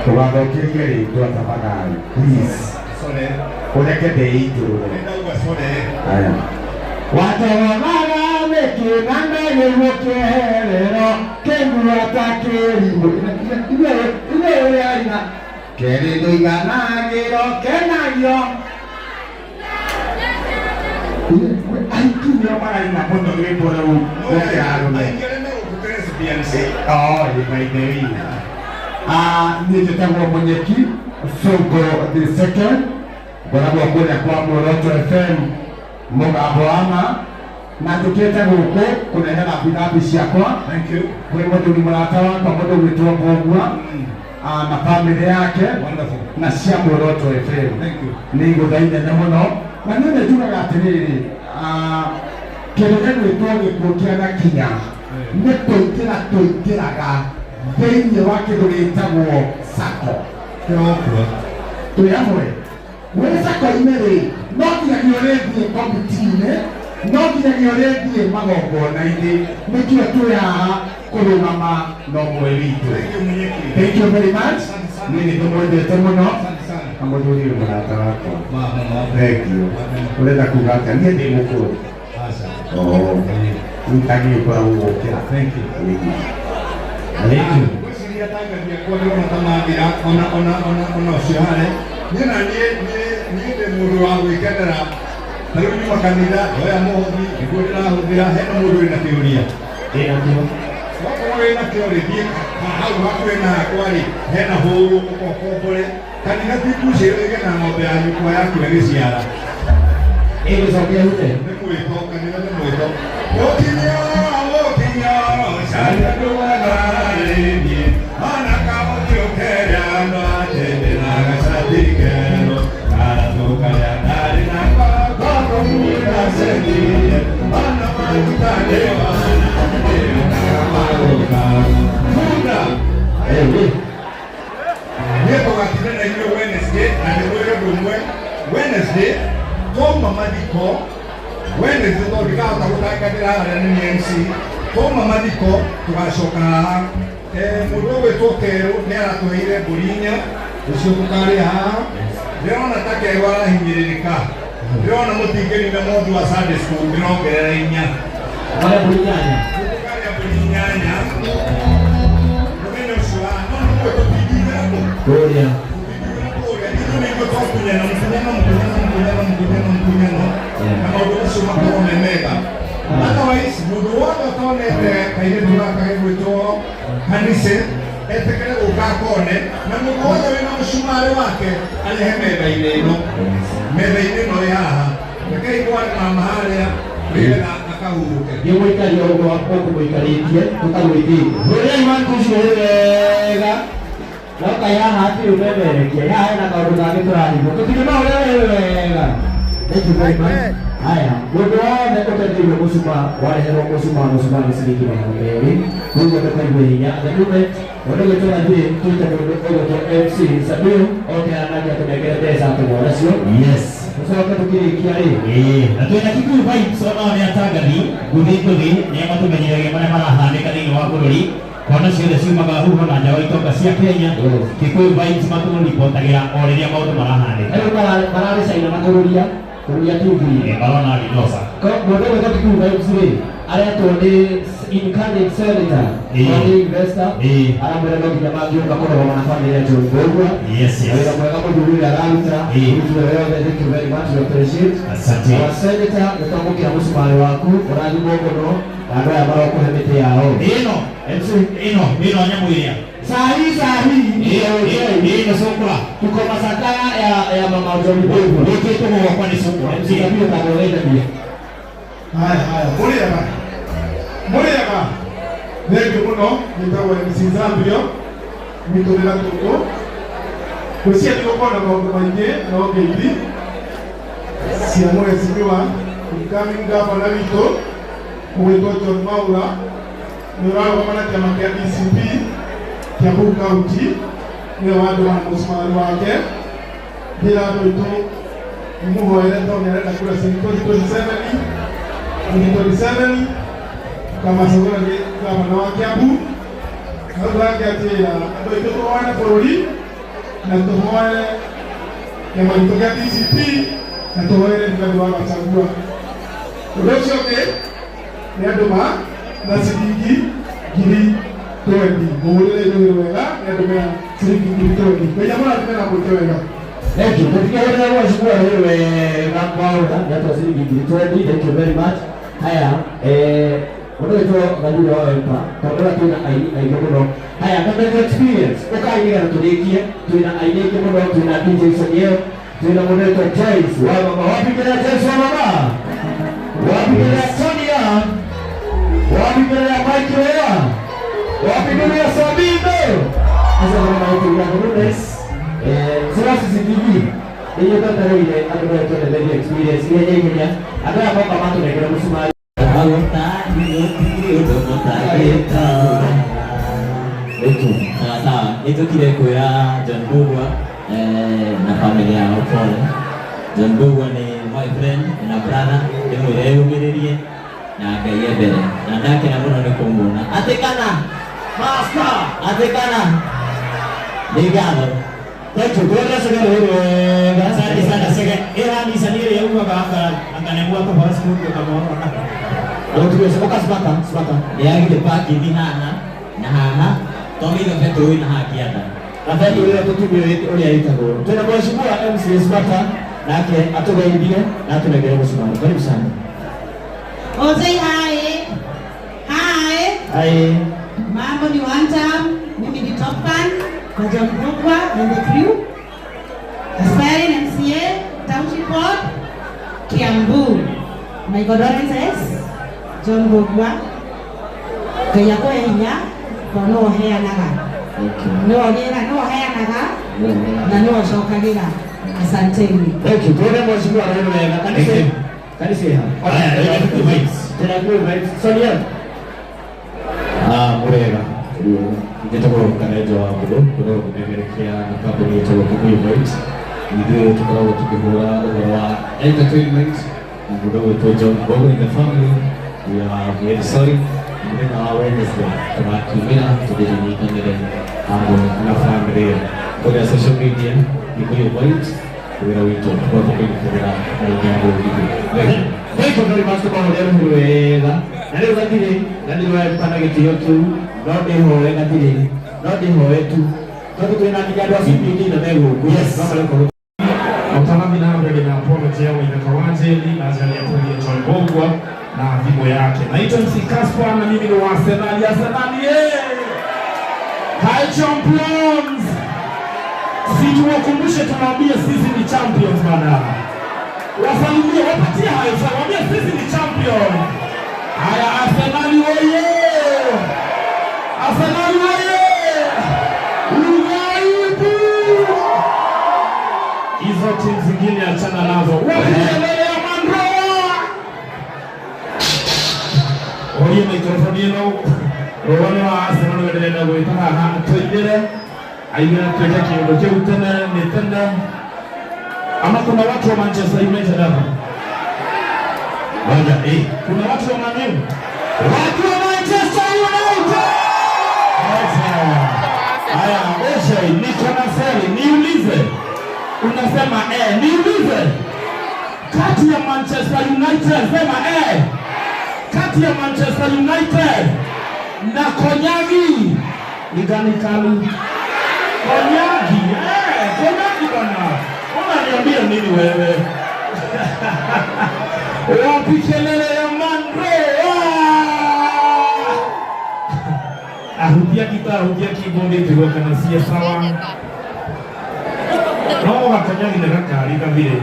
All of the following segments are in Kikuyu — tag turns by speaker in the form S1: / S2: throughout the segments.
S1: Ndũgathũkĩrie rĩtwa tafadhali. Please.
S2: Sorry.
S1: Ũreke ndĩitũrũre.
S2: Nĩndauga sorry.
S1: Aya. Watororaga nĩkĩ na ndagĩrwo kĩherero kĩgua ta kĩrimũ. Ithe ũrĩa aina. Kerĩ ndũiganagĩro kenagio. Aingĩ nĩo maraina mũno rwĩmbo rũu gũkĩra arũme.
S2: Aingĩ arĩa megũkũ nĩ lesbians.
S1: Oh, by the way. Ah, niĩ njĩtagwo Mũnyeki Sonko the second, ngoragwo kũrĩa kwa Muoroto FM mũgambo wa ma, na njũkĩte gũkũ kũrehe rambirambi ciakwa
S2: Thank you.
S1: kwĩ mũthuri mũrata wakwa mũndũ gwĩtwo Mbũgua, ah, na bamĩrĩ yake
S2: Wonderful.
S1: na cia Muoroto FM.
S2: Thank you.
S1: Nĩ igũtha inene mũno na niĩ nĩ njugaga atĩrĩrĩ, ah, kĩndũ gĩgwĩtwo gĩkuũ kĩanakinya nĩ kũingĩra tũingĩraga thĩinĩ wa kĩndũ gĩtagwo sako.
S2: Kĩrokua.
S1: Twĩ hamwe wĩ sako-inĩ rĩ, no nginyagia ũrĩthiĩ komiti-inĩ, no nginyagia ũrĩthiĩ magongona-inĩ. Nĩkĩo twĩ haha kũrũgama na ũmwe witũ.
S2: Thank you, Munyeki.
S1: Thank you very much. Niĩ nĩ ndĩmwendete mũno
S2: Asante sana.
S1: Na mũthuri ũyũ mũrata wakwa.
S2: Mama, mama.
S1: Thank you. Ũrenda kuga atĩa? Niĩ ndĩ mũkũrũ.
S2: Aca.
S1: Oh, nitagĩ ũkoragwo gũkĩra.
S2: Thank you.
S1: Thank you.
S2: Ngwĩciria tangathia kwa ndĩrona ta mathira ona ona ona ona ũcio harĩa. Niĩ na niĩ niĩ niĩ ndĩ mũndũ wa gwĩkenera. Ta rĩu nyuma kanitha ndoya mũhothi nĩguo ndĩrahũthĩra hena mũndũ wĩna kĩũria.
S3: Ndĩnakĩo.
S2: Wakorwo wĩna kĩo rĩ, thiĩ hau hakuhĩ na hakwa rĩ, hena hũũrũ ũkokombore. Kanitha ti mbucĩrĩ ũige na ng'ombe ya nyũkwa yaku ĩgĩciara.
S3: Ĩgũcokia hute.
S2: Nĩ mwĩto, kanitha nĩ mwĩto. Gũkinya, gũkinya, caria ndũgatharĩrie, ona kamũthiũ keria no atende na gacati kerũ, karatũ karĩa ndarĩ nako ngomũmura cenjirie, ona maguta ndĩwana, ndĩonaga magũka. Muda.
S3: Ewe.
S2: Niĩ tũgatinda na inyuĩ Wednesday na ndĩmwĩre ũndũ ũmwe. Wednesday twauma mathiko, Wednesday tondũ ndikahota gũtangathĩra harĩa nĩ niĩ MC, twauma mathiko tũgacoka haha. Mũndũ ũgwĩtwo Kerũ nĩ aratũheire mbũri inya nĩcio tũkarĩa haha. Ndĩrona ta Kerũ arahinyĩrĩrĩka, ndĩrona mũtingĩrina mũndũ wa Sunday school, ndĩrongerera inya.
S3: Wale mbũri inyanya.
S2: Tũkarĩa mbũri inyanya mũthenya ũcio wa no nĩ mũĩ tũtingiugĩra kũ.
S3: Kũrĩa.
S2: Ithuĩ nĩ ithuĩ twakunyana mũkunyano mũkunyano mũkunyano mũkunyano mũkunyano na maũndũ macio makorwo me mega. Otherwise mũndũ wothe ũtonete kairĩtu gaka gegwĩtwo Hanise etĩkĩre gũka akone, na mũndũ wothe wĩna mũcumarĩ wake arehe metha-inĩ ĩno, metha-inĩ ĩno ĩ haha. Rekei tware mama harĩa nĩgetha akahurũke.
S3: Nĩ mũikaria ũguo ũkũmũikarĩtie tũtagwĩtĩte. Hũrĩrai makucio wega. No kaĩ haha hatirĩ ũmemerekia, haha hena kaũndũ kangĩ tũrarigwo. Tũtingĩmahũrĩra wega. Thank you very much. Haya, mũndũ wothe ũtetheirwo mũcumaa, wareherwo mũcumaa, mũcumaa nĩ ciringi 200. Koguo ndũkaigue hinya. At the moment, mũndũ ũgwĩtwo Nathiri, twĩte mũndũ ũgwĩtwo MC Sabiu, oke haha nake atũnengere mbeca tũmwone cio.
S4: Yes.
S3: Tũcoke tũkĩrĩkia rĩ.
S4: Ĩĩ, na twĩna Kikuyu Vibes onao nĩ atangathi ngũthi ngũthi nĩo matũmenyithagia marĩa marahanĩka thĩinĩ wa bũrũri. Kona ciothe ciumaga huho na nja wa itonga cia Kenya.
S3: Yes.
S4: Kikuyu Vibes matũribotagĩra o rĩrĩa maũndũ marahanĩka.
S3: Rĩu mararĩ China makũrũria, kũrũria TV.
S4: Ĩĩ, marona Dinosa.
S3: Mũndũ ũgwĩtwo Kikuyu Vibes rĩ, aretwo nĩ incumbent senator, nĩ investor, aramwĩra no nginya mangĩũka kũrũgama na family ya John Mbũgua.
S4: Yes.
S3: Na wĩra mwega mũthuri ũrĩa araruta, mũruti wĩra yothe, thank you very much, we appreciate.
S4: Asante.
S3: Our senator, nĩ twamũkĩra mũcumarĩ waku, ũrathimwo mũno, na andũ aya marokũhe mĩtĩ yao.
S4: Ĩno,
S3: MC.
S4: Ĩno, ĩno nyamũ ĩrĩa.
S3: Sahi, sahi.
S4: Ĩno cũkũra.
S3: Tuko masakaya ya mama John Mbũgua.
S4: Gwĩkĩtwo gwakwa nĩ cũkũra.
S3: MC Sabio kamũgeithanie.
S2: Haya, haya, mũrĩega, mũrĩega. Thengiũ mũno, njĩtagwo MC Zambio, gwitũ nĩ Gatũndũ. Ngwĩciria nĩ gũkorwo na maũndũ maingĩ no ngeithi cia mũhecimiwa incoming governor witũ ũgwĩtwo John Mwaura, nĩ ũrarũgama na kĩama kĩa DCP Kiambu County, nĩwe wandũma na mũcumarĩ wake. Ndĩra andũ aitũ mũhoere tondũ nĩ arenda kura cia 2027, 2027 tukamacagũra nĩ gavana wa Kiambu. Na rĩu tũrakĩatĩra andũ aitũ tũhoere bũrũri na tũhoere kĩama gitũ gĩa DCP na tũhoere Rigathĩ wa Gachagua. Ũndũ ũcio ũngĩ nĩ andũ ma na ciringi 20,000. Mũhũrĩre rũĩ wega nĩ andũ mena ciringi 20,000. Ngai amũrathime na mwĩke wega.
S3: Thank you. Tukiendelea kuwashukuru wewe Mwaura ndio ciringi 20,000. Thank you very much. Haya, ũndũ witũ Gathura wa Empa tondũ ũrĩa twĩna aini aingĩ mũno. Haya, Kambethi experience ũkai nĩgetha tũrĩkie. Twĩna aini aingĩ mũno, twĩna DJ Soniel, twĩna mũndũ wĩtwo Joyce wa mama. Wapi kelele Joyce wa mama? Wapi kelele Sonia? Wapi kelele Mike Wea? Wapi Dunia Sabino? Sasa kama maitu ya Goodness sira CCTV inyuĩ twetereire andũ metwo nĩ media experience ihenya ihenya andũ aya moka matũnengera mũcumarĩ.
S5: Sawa sawa, nĩtũkire kwĩra John Mbugua na family yao pole. John Mbugua nĩ my friend na brother, ndĩmwĩre eyũmĩrĩrie na Ngai e mbere, na ndakena mũno nĩ kũmuona. Atĩ kana master, atĩ kana nĩ ngatho.
S3: Thank you. Tuone sege rĩrĩ wega.
S4: Asante sana sege. Ĩra Nissan ĩrĩa yaumaga anga anga nĩguo akahora cukuru kamorona.
S3: Ũtuge oka smaka smaka.
S5: Nĩ yagire parking haha na haha to mitho betũ na haha kĩanda.
S3: Na betũ ĩrĩa tũtumia ũrĩa ĩtagwo. Twĩna mheshimiwa MCA Smaka nake atũgeithie na atũnengere mũcumarĩ. Karibu sana.
S6: Oh, say hi. Hi.
S3: Hi.
S6: Mambo ni one time. Mimi ni top fan wa John Mbugua and the crew. Aspiring MCA, Township Board, Kiambu. My condolences, John Mbugua. Ngai akũhe hinya tondũ nĩwe ũheanaga. Nĩwe ũgĩraga, nĩwe ũheanaga na nĩwe ũcokagĩra. Asanteni.
S3: Thank you. Tuone mheshimiwa rĩrĩ wega. Kanisa. Kanisa.
S4: Haya, rĩu good vibes.
S3: Tena good vibes. Sonia.
S7: Mũrĩega. Njĩtagwo Karenjo wa Mbũrũ, ngoragwo ngĩmemerekia na kambuni ĩtagwo Kikuyu Vibes. Ithuĩ tũkoragwo tũkĩhũra ũhoro wa entertainment na mũndũ ũgwĩtwo John Mbugua in the family. We are very sorry. Mũthenya wa Wednesday tũrakiumĩra tũthiĩ tũnyitanĩre hamwe na family ĩyo. Kũrĩa social media Kikuyu Vibes, wĩra witũ tũkoragwo tũkĩnyitanĩra na aini a mũgithi. Thank you.
S3: Thank you very much tũkahũrĩra rũhĩ wega. Na rĩu gatirĩ na nĩ wempa na gĩtĩo kĩu no ndĩhoe gatirĩ no ndĩhoe tu tondũ twĩna nginya andũ a CPD na me gũkũ.
S2: Yes.
S3: No mareka
S2: Mtaalamu na mbele na apology ya Waithaka wa Njeri na ajali ya Tony John Mbugua na thimũ yake. Naitwa MC Kaspa na mimi ni wa Arsenal. Arsenal yeah! Hi champions! Si tuwakumbushe tuwaambie sisi ni champions bana. Wasalimie, wapatie hayo sana. Waambie sisi ni champion. Haya Arsenal oye! Arsenal oye! Ugaibu! Hizo timu zingine achana nazo. Wapi kelele ya Mandroa? Orie microphone ĩno rũgano wa Arsenal rũendelee gwĩta haha tũingĩre aigĩre twĩke kĩũndũ kĩu tene nĩ tene ama kuna watu wa Manchester United hapa? Ngoja, kuna watu wa Man U?
S3: Watu wa Manchester United!
S2: Haya, Oshay, niko na swali, niulize. Unasema niulize. Kati ya Manchester United, sema Kati ya Manchester United na Konyagi ni gani kali? Konyagi, Konyagi bana. Unaniambia nini wewe? Wapi kelele ya Mandroa? Ahutia kita, ahutia keyboard ĩtigwo kana cie sawa. No gakonyagi nĩ gakari gathire.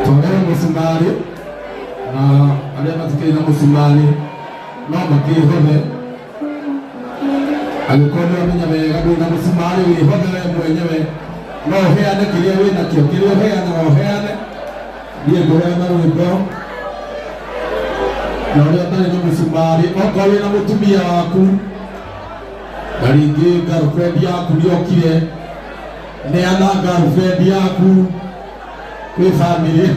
S1: Tũhũrĩre mũcumarĩ na arĩa matikĩrĩ na mũcumarĩ no makĩhothe. Angĩkorwo nĩ ũramenya wega ndũrĩ na mũcumarĩ wĩhothe we mwenyewe, no ũheane kĩrĩa wĩnakĩo, kĩrĩa ũheanaga ũheane. Niĩ ngũheana rwĩmbo na ũrĩa ũtarĩ na mũcumarĩ, okorwo wĩna mũtumia waku na rĩngĩ girlfriend yaku nĩokire, neana girlfriend yaku kwĩ family.